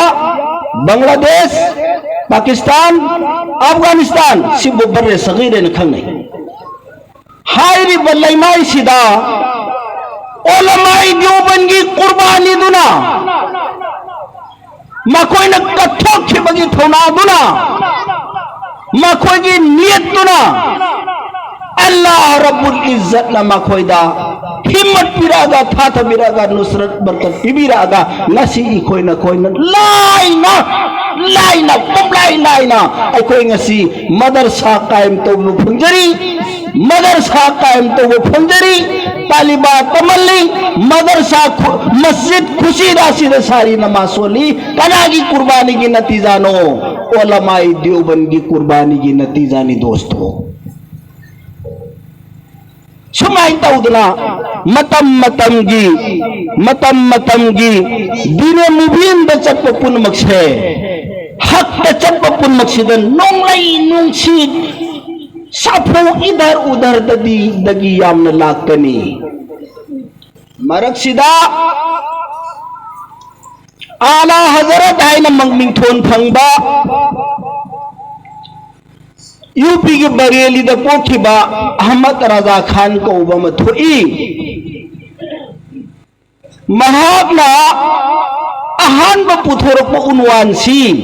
ꯕꯪꯒ꯭ꯂꯥꯗꯦꯁ, ꯄꯥꯀꯤꯁꯇꯥꯟ, ꯑꯐꯒꯥꯅꯤꯁꯇꯥꯟ ꯁꯤꯕꯨ ꯕꯔꯦ ꯁꯒꯤꯔ ꯍꯥꯏꯅ ꯈꯪꯅꯩ꯫ ꯍꯥꯏꯔꯤꯕ ꯂꯩꯃꯥꯏꯁꯤꯗ ꯑꯣꯂꯃꯥꯏ ꯗꯤꯌꯣꯕꯟꯒꯤ ꯀꯨꯔꯕꯥꯅꯤꯗꯨꯅ, ꯃꯈꯣꯏꯅ ꯀꯠꯊꯣꯛꯈꯤꯕꯒꯤ ꯊꯧꯅꯥꯗꯨꯅ, ꯃꯈꯣꯏꯒꯤ ꯅꯤꯌꯠꯇꯨꯅ ꯑꯜꯂꯥꯍ ꯔꯕꯨꯜ ꯏꯖꯠꯅ ꯃꯈꯣꯏꯗ ꯍꯤꯝꯃꯠ ꯄꯤꯔꯛꯑꯒ, ꯊꯥꯊꯕꯤꯔꯛꯑꯒ, ꯅꯨꯁꯔꯠ ꯕꯔꯀꯠ ꯄꯤꯕꯤꯔꯛꯑꯒ, ꯉꯁꯤ ꯑꯩꯈꯣꯏ ꯅꯈꯣꯏꯅ ꯂꯥꯏꯅ, ꯂꯥꯏꯅ, ꯄꯨꯝꯂꯥꯏ ꯂꯥꯏꯅ ꯑꯩꯈꯣꯏ ꯉꯁꯤ ꯃꯗꯔꯁꯥ ꯀꯥꯌꯝ ꯇꯧꯕ ꯐꯪꯖꯔꯤ꯫ ꯃꯗꯔꯁꯥ ꯀꯥꯌꯝ ꯇꯧꯕ ꯐꯪꯖꯔꯤ꯫ ꯇꯥꯂꯤꯕꯥ ꯇꯝꯍꯜꯂꯤ꯫ ꯃꯗꯔꯁꯥ ꯈꯨ-, ꯃꯁꯖꯤꯗ ꯈꯨꯁꯤꯗ ꯑꯁꯤꯗ ꯁꯥꯔꯤ ꯅꯃꯥꯖ ꯁꯣꯜꯂꯤ꯫ ꯀꯅꯥꯒꯤ ꯀꯨꯔꯕꯥꯅꯤꯒꯤ ꯅꯇꯤꯖꯥꯅꯣ? ꯑꯣꯂꯃꯥꯏ ꯗꯤꯌꯣꯕꯟꯒꯤ ꯀꯨꯔꯕꯥꯅꯤꯒꯤ ꯅꯇꯤꯖꯥꯅꯤ ꯗꯣꯁꯇꯣ꯫ ꯁꯨꯃꯥꯏꯅ ꯇꯧꯗꯅ ꯃꯇꯝ ꯃꯇꯝꯒꯤ, ꯃꯇꯝ ꯃꯇꯝꯒꯤ ꯗꯤꯅꯦ ꯃꯨꯕꯤꯟꯗ ꯆꯠꯄ ꯄꯨꯝꯅꯃꯛꯁꯦ, ꯍꯛꯇ ꯆꯠꯄ ꯄꯨꯝꯅꯃꯛꯁꯤꯗ ꯅꯣꯡꯂꯩ ꯅꯨꯡꯁꯤꯠ ꯁꯥꯐꯨ ꯏꯙꯔ ꯎꯙꯔꯗꯗꯤ ꯗꯒꯤ ꯌꯥꯝꯅ ꯂꯥꯛꯀꯅꯤ꯫ ꯃꯔꯛꯁꯤꯗ ꯑꯥꯂꯥ ꯍꯖꯔꯠ ꯍꯥꯏꯅ ꯃꯤꯡꯊꯣꯟ ꯐꯪꯕ ꯌꯨ ꯄꯤꯒꯤ ꯕꯔꯦꯂꯤꯗ ꯄꯣꯛꯈꯤꯕ ꯑꯍꯃꯗ ꯔꯥꯖꯥ ꯈꯥꯟ ꯀꯧꯕ ꯑꯃ ꯊꯣꯛꯏ꯫ ꯃꯍꯥꯛꯅ ꯑꯍꯥꯟꯕ ꯄꯨꯊꯣꯔꯛꯄ ꯎꯟꯋꯥꯟꯁꯤ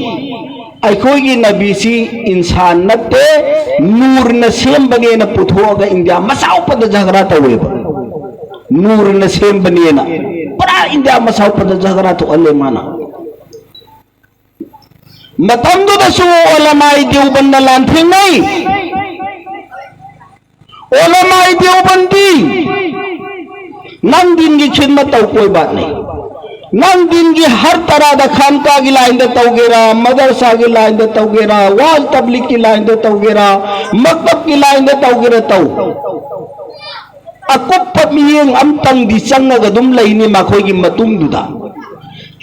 ꯑꯩꯈꯣꯏꯒꯤ ꯅꯕꯤꯁꯤ ꯏꯟꯁꯥꯟ ꯅꯠꯇꯦ, ꯅꯨꯔꯅ ꯁꯦꯝꯕꯅꯦꯅ ꯄꯨꯊꯣꯛꯑꯒ ꯏꯟꯗꯤꯌꯥ ꯃꯆꯥꯎꯄꯗ ꯖꯒꯔꯥ ꯇꯧꯋꯦꯕ꯫ ꯅꯨꯔꯅ ꯁꯦꯝꯕꯅꯦꯅ ꯄꯨꯔꯥ ꯏꯟꯗꯤꯌꯥ ꯃꯆꯥꯎꯄꯗ ꯖꯒꯔꯥ ꯊꯣꯛꯍꯜꯂꯦ ꯃꯥꯅ꯫ ꯃꯇꯝꯗꯨꯗꯁꯨ ꯑꯣꯂꯃꯥꯏ ꯗꯤꯌꯣꯕꯟꯅ ꯂꯥꯟꯊꯦꯡꯅꯩ꯫ ꯑꯣꯂꯃꯥꯏ ꯗꯤꯌꯣꯕꯟꯗꯤ ꯅꯪ ꯗꯤꯟꯒꯤ ꯈꯤꯗꯃꯠ ꯇꯧ ꯀꯣꯏ ꯕꯥꯠ ꯅꯍꯤ꯫ ꯅꯪ ꯗꯤꯟꯒꯤ ꯍꯔ ꯇꯔꯥꯗ, ꯈꯥꯟꯀꯥꯒꯤ ꯂꯥꯏꯟꯗ ꯇꯧꯒꯦꯔꯥ, ꯃꯗꯔꯁꯥꯒꯤ ꯂꯥꯏꯟꯗ ꯇꯧꯒꯦꯔꯥ, ꯋꯥꯜ ꯇꯕ꯭ꯂꯤꯛꯀꯤ ꯂꯥꯏꯟꯗ ꯇꯧꯒꯦꯔꯥ, ꯃꯛꯇꯕꯀꯤ ꯂꯥꯏꯟꯗ ꯇꯧꯒꯦꯔꯥ ꯇꯧ, ꯑꯀꯨꯞꯄ ꯃꯤꯠꯌꯦꯡ ꯑꯝꯇꯪꯗꯤ ꯆꯪꯉꯒ ꯑꯗꯨꯝ ꯂꯩꯅꯤ ꯃꯈꯣꯏꯒꯤ ꯃꯇꯨꯡꯗꯨꯗ꯫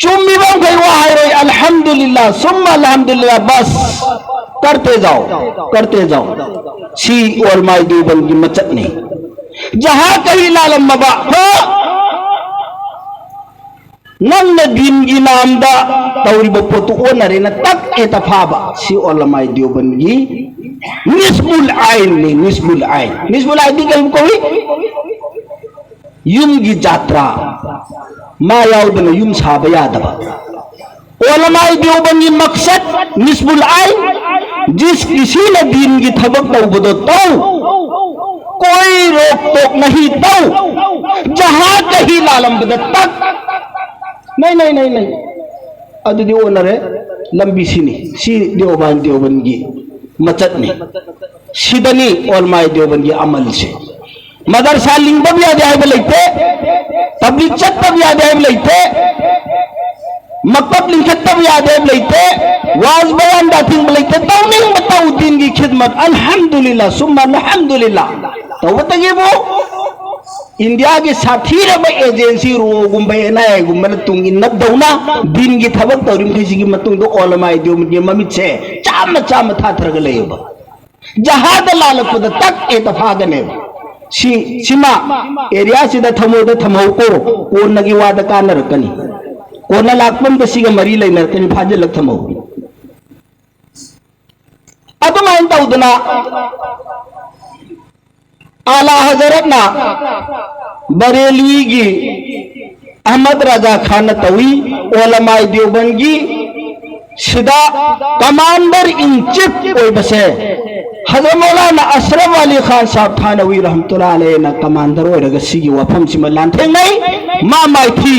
ꯆꯨꯝꯃꯤꯕ ꯃꯈꯩ ꯋꯥ ꯍꯥꯏꯔꯣꯏ, ꯑꯜꯍꯝꯗꯨꯂꯤꯜꯂꯥ ꯁꯨꯝꯃ ꯑꯜꯍꯝꯗꯨꯂꯤꯜꯂꯥ, ꯕꯁ꯫ ꯀꯔꯇꯦ ꯖꯥꯎ, ꯀꯔꯇꯦ ꯖꯥꯎ꯫ ꯁꯤ ꯑꯣꯂꯃꯥꯏ ꯗꯤꯌꯣꯕꯟꯒꯤ ꯃꯆꯠꯅꯤ꯫ ꯖꯍꯥ ꯀꯍꯤ ꯂꯥꯂꯝꯃꯕ ꯍꯣ꯫ ꯅꯪꯅ ꯗꯤꯟꯒꯤ ꯅꯥꯝꯗ ꯇꯧꯔꯤꯕ ꯄꯣꯠꯇꯨ ꯑꯣꯟꯅꯔꯦꯅ ꯇꯛ ꯍꯦꯛꯇ ꯐꯥꯕ꯫ ꯁꯤ ꯑꯣꯂꯃꯥꯏ ꯗꯤꯌꯣꯕꯟꯒꯤ ꯅꯤꯁꯕꯨꯜ ꯑꯥꯏꯟꯅꯤ, ꯅꯤꯁꯕꯨꯜ ꯑꯥꯏꯟ꯫ ꯅꯤꯁꯕꯨꯜ ꯑꯥꯏꯟꯗꯤ ꯀꯔꯤꯒꯨꯝꯕ ꯀꯧꯏ? ꯌꯨꯝꯒꯤ ꯖꯥꯇ꯭ꯔꯥ꯫ ꯃꯥ ꯌꯥꯎꯗꯅ ꯌꯨꯝ ꯁꯥꯕ ꯌꯥꯗꯕ꯫ ꯑꯣꯂꯃꯥꯏ ꯗꯤꯌꯣꯕꯟꯒꯤ ꯃꯛꯁꯠ ꯅꯤꯁꯕꯨꯜ ꯑꯥꯏꯟ, ꯖꯤꯁ ꯀꯤꯁꯤꯅ ꯗꯤꯟꯒꯤ ꯊꯕꯛ ꯇꯧꯕꯗꯣ ꯇꯧ, ꯀꯣꯏ ꯔꯣꯛ ꯇꯣꯛ ꯅꯍꯤ ꯇꯧ, ꯖꯍꯥ ꯀꯍꯤ ꯂꯥꯂꯝꯕꯗ ꯇꯛ꯫ ꯅꯩ, ꯅꯩ, ꯅꯩ, ꯅꯩ꯫ ꯑꯗꯨꯗꯤ ꯑꯣꯟꯅꯔꯦ꯫ ꯂꯝꯕꯤ ꯁꯤꯅꯤ꯫ ꯁꯤ ꯗꯤꯌꯣꯕꯟ, ꯗꯤꯌꯣꯕꯟꯒꯤ ꯃꯆꯠꯅꯤ꯫ ꯁꯤꯗꯅꯤ ꯑꯣꯂꯃꯥꯏ ꯗꯤꯌꯣꯕꯟꯒꯤ ꯑꯃꯜꯁꯦ꯫ ꯃꯗꯔꯁꯥ ꯂꯤꯡꯗꯕ ꯌꯥꯗꯦ ꯍꯥꯏꯕ ꯂꯩꯇꯦ, ꯇꯕ꯭ꯂꯤꯛ ꯆꯠꯇꯕ ꯌꯥꯗꯦ ꯍꯥꯏꯕ ꯂꯩꯇꯦ, ꯃꯛꯇꯕ ꯂꯤꯡꯈꯠꯇꯕ ꯌꯥꯗꯦ ꯍꯥꯏꯕ ꯂꯩꯇꯦ, ꯋꯥꯖ ꯕꯌꯥꯟꯗ ꯑꯊꯤꯡꯕ ꯂꯩꯇꯦ꯫ ꯇꯧꯅꯤꯡꯕ ꯇꯧ, ꯗꯤꯟꯒꯤ ꯈꯤꯗꯃꯠ, ꯑꯜꯍꯝꯗꯨꯂꯤꯜꯂꯥ ꯁꯨꯝꯃ ꯑꯜꯍꯝꯗꯨꯂꯤꯜꯂꯥ꯫ ꯇꯧꯕꯇꯒꯤꯕꯨ ꯏꯟꯗꯤꯌꯥꯒꯤ ꯁꯥꯊꯤꯔꯕ ꯑꯦꯖꯦꯟꯁꯤ ꯔꯣꯒꯨꯝꯕ, ꯑꯦꯟ ꯑꯥꯏ ꯑꯦꯒꯨꯝꯕꯅ ꯇꯨꯡ ꯏꯟꯅꯗꯧꯅ ꯗꯤꯟꯒꯤ ꯊꯕꯛ ꯇꯧꯔꯤ ꯃꯈꯩꯁꯤꯒꯤ ꯃꯇꯨꯡꯗ ꯑꯣꯂꯃꯥꯏ ꯗꯤꯌꯣꯕꯟꯒꯤ ꯃꯃꯤꯠꯁꯦ ꯆꯥꯝꯃ ꯆꯥꯝꯃ ꯊꯥꯊꯔꯒ ꯂꯩꯌꯦꯕ꯫ ꯖꯍꯥꯗ ꯂꯥꯜꯂꯛꯄꯗ ꯇꯛ ꯍꯦꯛꯇ ꯐꯥꯒꯅꯦꯕ꯫ ꯁꯤ, ꯁꯤꯃ ꯑꯦꯔꯤꯌꯥꯁꯤꯗ ꯊꯃꯣꯏꯗ ꯊꯝꯍꯧꯀꯣ, ꯀꯣꯟꯅꯒꯤ ꯋꯥꯗ ꯀꯥꯟꯅꯔꯛꯀꯅꯤ꯫ ꯀꯣꯟꯅ ꯂꯥꯛꯄ ꯑꯝꯗ ꯁꯤꯒ ꯃꯔꯤ ꯂꯩꯅꯔꯛꯀꯅꯤ, ꯐꯥꯖꯤꯜꯂꯛ ꯊꯝꯍꯧ꯫ ꯑꯗꯨꯃꯥꯏꯅ ꯇꯧꯗꯅ ꯑꯥꯂꯥ ꯍꯖꯔꯠꯅ ꯕꯔꯦꯂꯤꯒꯤ ꯑꯍꯃꯗ ꯔꯖꯥ ꯈꯥꯟꯅ ꯇꯧꯏ, ꯑꯣꯂꯃꯥꯏ ꯗꯤꯌꯣꯕꯟꯒꯤ ꯁꯤꯗ commander in chief ꯑꯣꯏꯕꯁꯦ ꯍꯖꯔꯠ ꯃꯧꯂꯥꯅꯥ ꯑꯁꯔꯐ ꯑꯂꯤ ꯈꯥꯟ ꯁꯥꯍꯕ ꯊꯥꯅꯋꯤ ꯔꯍꯃꯇꯨꯜꯂꯥꯍꯤ ꯑꯂꯩꯍꯤꯅ commander ꯑꯣꯏꯔꯒ ꯁꯤꯒꯤ ꯋꯥꯐꯝꯁꯤꯃ ꯂꯥꯟꯊꯦꯡꯅꯩ, ꯃꯥ ꯃꯥꯏꯊꯤ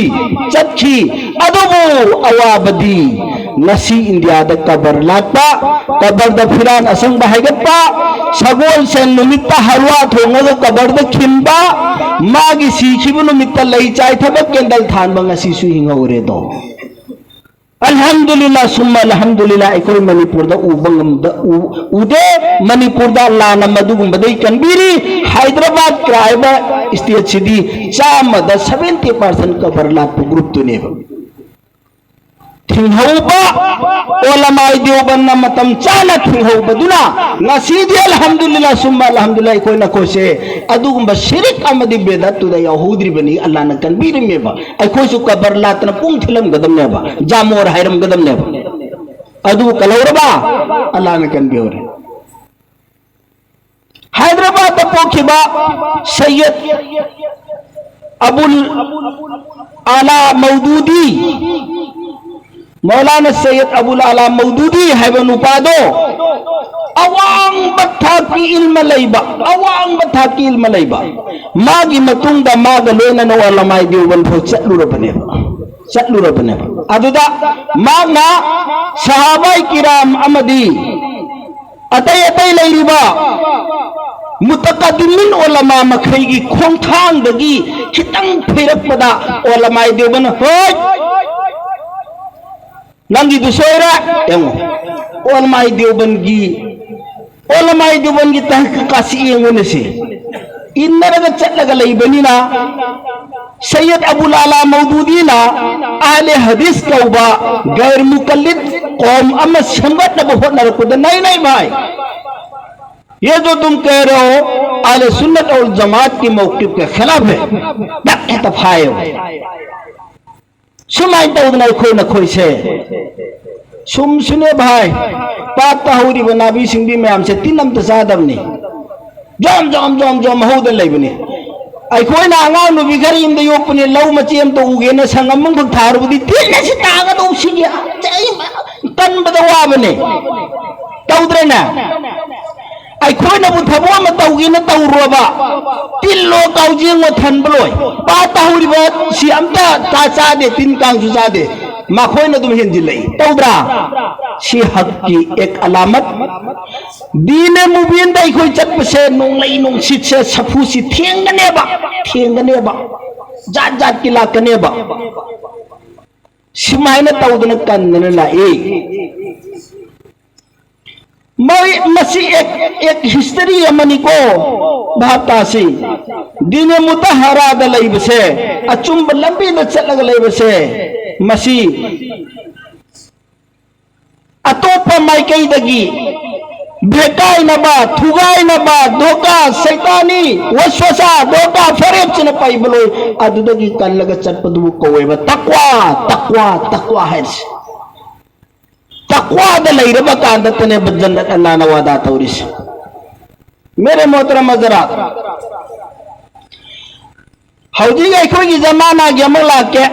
ꯆꯠꯈꯤ꯫ ꯑꯗꯨꯕꯨ ꯑꯋꯥꯕꯗꯤ ꯉꯁꯤ ꯏꯟꯗꯤꯌꯥꯗ ꯀꯕꯔ ꯂꯥꯠꯄ, ꯀꯕꯔꯗ ꯐꯤꯔꯥꯟ ꯑꯁꯪꯕ ꯍꯥꯏꯒꯠꯄ, ꯁꯒꯣꯜꯁꯦꯟ ꯅꯨꯃꯤꯠꯇ ꯍꯜꯋꯥ ꯊꯣꯡꯉꯒ ꯀꯕꯔꯗ ꯈꯤꯟꯕ, ꯃꯥꯒꯤ ꯁꯤꯈꯤꯕ ꯅꯨꯃꯤꯠꯇ ꯂꯩ ꯆꯥꯏꯊꯕ, candle ꯊꯥꯟꯕ ꯉꯁꯤꯁꯨ ꯍꯤꯡꯍꯧꯔꯦꯗꯣ꯫ ꯑꯜꯍꯝꯗꯨꯂꯤꯜꯂꯥ ꯁꯨꯝꯃ ꯑꯜꯍꯝꯗꯨꯂꯤꯜꯂꯥ, ꯑꯩꯈꯣꯏ ꯃꯅꯤꯄꯨꯔꯗ ꯎꯕ ꯉꯝꯗ-, ꯎ-, ꯎꯗꯦ꯫ ꯃꯅꯤꯄꯨꯔꯗ ꯑꯜꯂꯥꯅ ꯃꯗꯨꯒꯨꯝꯕꯗꯩ ꯀꯟꯕꯤꯔꯤ꯫ ꯍꯥꯏꯗ꯭ꯔꯕꯥꯗ ꯀꯥꯏꯕ stateꯁꯤꯗꯤ ꯆꯥꯝꯃꯗ seventy percent ꯀꯕꯔ ꯂꯥꯠꯄ groupꯇꯨꯅꯦꯕ꯫ ꯊꯤꯡꯍꯧꯕ, ꯑꯣꯂꯃꯥꯏ ꯗꯤꯌꯣꯕꯟꯅ ꯃꯇꯝ ꯆꯥꯅ ꯊꯤꯡꯍꯧꯕꯗꯨꯅ ꯉꯁꯤꯗꯤ ꯑꯜꯍꯝꯗꯨꯂꯤꯜꯂꯥ ꯁꯨꯝꯃ ꯑꯜꯍꯝꯗꯨꯂꯤꯜꯂꯥ, ꯑꯩꯈꯣꯏ ꯅꯈꯣꯏꯁꯦ ꯑꯗꯨꯒꯨꯝꯕ ꯁꯤꯔꯤꯛ ꯑꯃꯗꯤ ꯕꯦꯗꯥꯠꯇꯨꯗ ꯌꯥꯎꯍꯧꯗ꯭ꯔꯤꯕꯅꯤ꯫ ꯑꯜꯂꯥꯅ ꯀꯟꯕꯤꯔꯝꯃꯦꯕ꯫ ꯑꯩꯈꯣꯏꯁꯨ ꯀꯕꯔ ꯂꯥꯠꯇꯅ ꯄꯨꯡ ꯊꯤꯜꯂꯝꯒꯗꯕꯅꯦꯕ, ꯖꯥꯃꯣꯔ ꯍꯥꯏꯔꯝꯒꯗꯕꯅꯦꯕ꯫ ꯑꯗꯨꯕꯨ ꯀꯜꯍꯧꯔꯕ? ꯑꯜꯂꯥꯅ ꯀꯟꯕꯤꯍꯧꯔꯦ꯫ ꯍꯥꯏꯗ꯭ꯔꯕꯥꯗꯇ ꯄꯣꯛꯈꯤꯕ ꯁꯩꯌꯗ ꯑꯕꯨꯜ ꯑꯂꯥ ꯃꯧꯗꯨꯗꯤ, ꯃꯧꯂꯥꯅꯥ ꯁꯩꯌꯗ ꯑꯕꯨꯜ ꯑꯂꯥ ꯃꯧꯗꯨꯗꯤ ꯍꯥꯏꯕ ꯅꯨꯄꯥꯗꯣ ꯑꯋꯥꯡꯕ ꯊꯥꯛꯀꯤ ꯏꯜꯃ ꯂꯩꯕ, ꯑꯋꯥꯡꯕ ꯊꯥꯛꯀꯤ ꯏꯜꯃ ꯂꯩꯕ, ꯃꯥꯒꯤ ꯃꯇꯨꯡꯗ ꯃꯥꯒ ꯂꯣꯏꯅꯅ ꯑꯣꯂꯃꯥꯏ ꯗꯤꯌꯣꯕꯟ ꯐꯥꯎ ꯆꯠꯂꯨꯔꯕꯅꯦꯕ, ꯆꯠꯂꯨꯔꯕꯅꯦꯕ꯫ ꯑꯗꯨꯗ ꯃꯍꯥꯛꯅ ꯁꯍꯥꯕꯥꯏ ꯀꯤꯔꯥꯝ ꯑꯃꯗꯤ ꯑꯇꯩ ꯑꯇꯩ ꯂꯩꯔꯤꯕ ꯃꯨꯇꯀꯗꯤꯃꯤꯟ ꯑꯣꯂꯃꯥ ꯃꯈꯩꯒꯤ ꯈꯣꯡꯊꯥꯡꯗꯒꯤ ꯈꯤꯇꯪ ꯐꯩꯔꯛꯄꯗ ꯑꯣꯂꯃꯥꯏ ꯗꯤꯌꯣꯕꯟ, "ꯍꯣꯏ, ꯅꯪꯒꯤꯗꯨ ꯁꯣꯏꯔꯦ, ꯌꯦꯡꯉꯣ, ꯑꯣꯂꯃꯥꯏ ꯗꯤꯌꯣꯕꯟꯒꯤ, ꯑꯣꯂꯃꯥꯏ ꯗꯤꯌꯣꯕꯟꯒꯤ ꯇꯍꯀꯤꯀꯥꯁꯤ ꯌꯦꯡꯉꯨꯅꯦ ꯁꯤ꯫ ꯏꯟꯅꯔꯒ ꯆꯠꯂꯒ ꯂꯩꯕꯅꯤꯅ ꯁꯩꯌꯗ ꯑꯕꯨꯜ ꯑꯂꯥ ꯃꯧꯗꯨꯗꯤꯅ ꯑꯍꯂꯦ ꯍꯗꯤꯁ ꯀꯧꯕ ꯒꯩꯔ ꯃꯨꯀꯜꯂꯤꯗ ꯀꯧꯝ ꯑꯃ ꯁꯦꯝꯒꯠꯅꯕ ꯍꯣꯠꯅꯔꯛꯄꯗ, "नहीं, नहीं भाई, ये जो तुम कह रहे हो, अहले सुन्नत और जमात की मौकिफ के खिलाफ है।" ꯗꯛ ꯍꯦꯛꯇ ꯐꯥꯏꯌꯦꯕ꯫ ꯁꯨꯃꯥꯏꯅ ꯇꯧꯗꯅ ꯑꯩꯈꯣꯏ ꯅꯈꯣꯏꯁꯦ ꯁꯨꯝ ꯁꯨꯅꯦ ꯚꯥꯏ, ꯄꯥꯠꯇ ꯍꯧꯔꯤꯕ ꯅꯥꯄꯤ ꯁꯤꯡꯕꯤ ꯃꯌꯥꯝꯁꯦ ꯇꯤꯟ ꯑꯝꯇ ꯆꯥꯗꯕꯅꯤ꯫ ꯖꯣꯝ ꯖꯣꯝ ꯖꯣꯝ ꯖꯣꯝ ꯍꯧꯗꯅ ꯂꯩꯕꯅꯤ꯫ ꯑꯩꯈꯣꯏꯅ ꯑꯉꯥꯡ ꯅꯨꯄꯤ ꯈꯔ ꯌꯨꯝꯗ ꯌꯣꯛꯄꯅꯤ, ꯂꯧ ꯃꯆꯦ ꯑꯝꯇ ꯎꯒꯦꯅ ꯁꯪꯒꯝ ꯑꯃꯈꯛ ꯊꯥꯔꯨꯕꯗꯤ ꯇꯤꯟ ꯑꯁꯤ ꯇꯥꯒꯗꯧ ꯁꯤꯒꯤ ꯆꯍꯤ ꯃꯌꯥꯝ ꯀꯟꯕꯗ ꯋꯥꯕꯅꯦ꯫ ꯇꯧꯗ꯭ꯔꯦꯅꯦ? ꯑꯩꯈꯣꯏꯅꯕꯨ ꯊꯕꯛ ꯑꯃ ꯇꯧꯒꯦꯅ ꯇꯧꯔꯨꯔꯕ, ꯇꯤꯜꯂꯣ ꯀꯥꯎꯖꯦꯡꯉꯣ ꯊꯟꯕ ꯂꯣꯏ, ꯄꯥ ꯇꯥꯍꯧꯔꯤꯕ ꯁꯤ ꯑꯝꯇ ꯆꯥ-, ꯆꯥꯗꯦ, ꯇꯤꯟ ꯀꯥꯡꯁꯨ ꯆꯥꯗꯦ, ꯃꯈꯣꯏꯅ ꯑꯗꯨꯝ ꯍꯦꯟꯖꯤꯜꯂꯛꯏ꯫ ꯇꯧꯗ꯭ꯔꯥ? ꯁꯤ ꯍꯛꯀꯤ ꯑꯦꯛ ꯑꯂꯥꯃꯠ꯫ ꯗꯤꯅꯦ ꯃꯨꯕꯤꯟꯗ ꯑꯩꯈꯣꯏ ꯆꯠꯄꯁꯦ, ꯅꯣꯡꯂꯩ ꯅꯨꯡꯁꯤꯠꯁꯦ, ꯁꯥꯐꯨꯁꯤ ꯊꯦꯡꯒꯅꯦꯕ, ꯊꯦꯡꯒꯅꯦꯕ, ꯖꯥꯠ ꯖꯥꯠꯀꯤ ꯂꯥꯛꯀꯅꯦꯕ꯫ ꯁꯨꯃꯥꯏꯅ ꯇꯧꯗꯅ ꯀꯟꯗꯅ ꯂꯥꯛꯏ꯫ ꯃꯣꯏ ꯃꯁꯤ ꯑꯦꯛ, ꯑꯦꯛ ꯍꯤꯁꯇꯔꯤ ꯑꯃꯅꯤꯀꯣ꯫ ꯚꯥꯞ ꯇꯥꯁꯤ꯫ ꯗꯤꯅꯦ ꯃꯨꯇꯍꯔꯥꯗ ꯂꯩꯕꯁꯦ, ꯑꯆꯨꯝꯕ ꯂꯝꯕꯤꯗ ꯆꯠꯂꯒ ꯂꯩꯕꯁꯦ, ꯃꯁꯤ ꯑꯇꯣꯞꯄ ꯃꯥꯏꯀꯩꯗꯒꯤ ꯚꯦꯀꯥꯏꯅꯕ, ꯊꯨꯒꯥꯏꯅꯕ, ꯙꯣꯀꯥ, ꯁꯩꯇꯥꯅꯤ, ꯋꯁꯋꯁꯥ, ꯙꯣꯀꯥ, ꯐꯔꯦꯞꯁꯤꯅ ꯄꯩꯕ ꯂꯣꯏ꯫ ꯑꯗꯨꯗꯒꯤ ꯀꯜꯂꯒ ꯆꯠꯄꯗꯨꯕꯨ ꯀꯧꯋꯦꯕ ꯇꯛꯋꯥ, ꯇꯛꯋꯥ, ꯇꯛꯋꯥ ꯍꯥꯏꯔꯤꯁꯦ꯫ ꯇꯛꯋꯥꯗ ꯂꯩꯔꯕ ꯀꯥꯟꯗꯇꯅꯦꯕ ꯖꯟꯅꯠ ꯑꯜꯂꯥꯅ ꯋꯥꯗꯥ ꯇꯧꯔꯤꯁꯦ꯫ ꯃꯦꯔꯦ ꯃꯣꯍꯇꯔꯝ ꯍꯖꯔꯥꯠ, ꯍꯧꯖꯤꯛ ꯑꯩꯈꯣꯏꯒꯤ ꯖꯃꯥꯅꯥꯒꯤ ꯑꯃ ꯂꯥꯛꯀꯦ꯫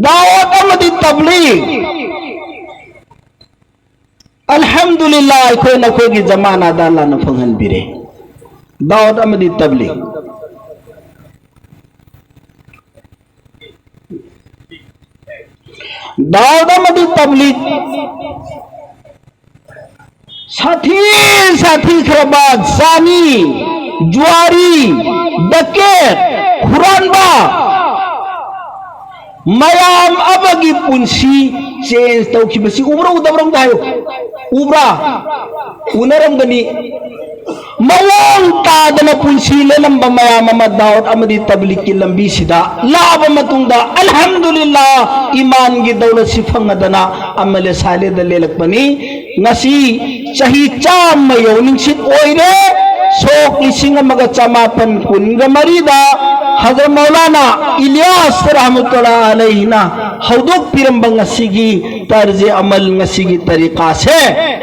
ꯗꯥꯋꯠ ꯑꯃꯗꯤ ꯇꯕ꯭ꯂꯤꯒ꯫ ꯑꯜꯍꯝꯗꯨꯂꯤꯜꯂꯥ, ꯑꯩꯈꯣꯏ ꯅꯈꯣꯏꯒꯤ ꯖꯃꯥꯅꯥꯗ ꯑꯜꯂꯥꯅ ꯐꯪꯍꯟꯕꯤꯔꯦ꯫ ꯗꯥꯋꯠ ꯑꯃꯗꯤ ꯇꯕ꯭ꯂꯤꯒ꯫ ꯗꯥꯋꯠ ꯑꯃꯗꯤ ꯇꯕ꯭ꯂꯤꯒ꯫ ꯁꯥꯊꯤ ꯁꯥꯊꯤꯈ꯭ꯔꯕ ꯖꯥꯅꯤ, ꯖꯨꯋꯥꯔꯤ, ꯗꯀꯦꯠ, ꯍꯨꯔꯥꯟꯕ, ꯃꯌꯥꯝ ꯑꯃꯒꯤ ꯄꯨꯟꯁꯤ ꯆꯦꯟꯖ ꯇꯧꯈꯤꯕꯁꯤ ꯎꯕ꯭ꯔꯥ ꯎꯗꯕ꯭ꯔꯥ ꯑꯝꯇ ꯍꯥꯏꯌꯨ꯫ ꯎꯕ꯭ꯔꯥ? ꯎꯅꯔꯝꯒꯅꯤ꯫ ꯃꯑꯣꯡ ꯇꯥꯗꯅ ꯄꯨꯟꯁꯤ ꯂꯦꯜꯂꯝꯕ ꯃꯌꯥꯝ ꯑꯃ ꯗꯥꯎꯠ ꯑꯃꯗꯤ ꯇꯕ꯭ꯂꯤꯛꯀꯤ ꯂꯝꯕꯤꯁꯤꯗ ꯂꯥꯛꯑꯕ ꯃꯇꯨꯡꯗ, ꯑꯜꯍꯝꯗꯨꯂꯤꯜꯂꯥ, ꯏꯃꯥꯟꯒꯤ ꯗꯧꯂꯠꯁꯤ ꯐꯪꯉꯗꯅ ꯑꯃꯂꯦ ꯁꯥꯂꯦꯗ ꯂꯦꯜꯂꯛꯄꯅꯤ꯫ ꯉꯁꯤ ꯆꯍꯤ ꯆꯥꯝꯃ ꯌꯧꯅꯤꯡꯁꯤꯠ ꯑꯣꯏꯔꯦ꯫ ꯁꯣꯛ ꯂꯤꯁꯤꯡ ꯑꯃꯒ ꯆꯃꯥꯄꯟ ꯀꯨꯟꯒ ꯃꯔꯤꯗ ꯍꯖꯔꯠ ꯃꯧꯂꯥꯅꯥ ꯏꯂꯤꯌꯥꯁ ꯔꯍꯃꯇꯨꯜꯂꯥ ꯑꯂꯩꯍꯤꯅ ꯍꯧꯗꯣꯛꯄꯤꯔꯝꯕ ꯉꯁꯤꯒꯤ ꯇꯔꯖꯦ ꯑꯃꯜ, ꯉꯁꯤꯒꯤ ꯇꯔꯤꯀꯥꯁꯦ,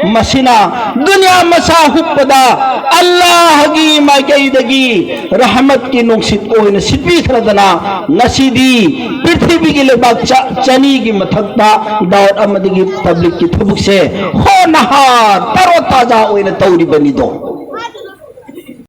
ꯃꯁꯤꯅ ꯗꯨꯅꯤꯌꯥ ꯃꯁꯥ ꯍꯨꯞꯄꯗ ꯑꯜꯂꯥꯍꯒꯤ ꯃꯥꯏꯀꯩꯗꯒꯤ ꯔꯍꯃꯠꯀꯤ ꯅꯨꯡꯁꯤꯠ ꯑꯣꯏꯅ ꯁꯤꯠꯄꯤꯈ꯭ꯔꯗꯅ, ꯉꯁꯤꯗꯤ ꯄ꯭ꯔꯤꯊꯤꯕꯤꯒꯤ ꯂꯩꯕꯥꯛ ꯆ-, ꯆꯅꯤꯒꯤ ꯃꯊꯛꯇ ꯗꯥꯋꯠ ꯑꯃꯗꯤ ꯇꯕ꯭ꯂꯤꯒꯀꯤ ꯊꯕꯛꯁꯦ ꯍꯣꯅꯍꯥꯔ ꯇꯔꯣ ꯇꯥꯖꯥ ꯑꯣꯏꯅ ꯇꯧꯔꯤꯕꯅꯤꯗꯣ꯫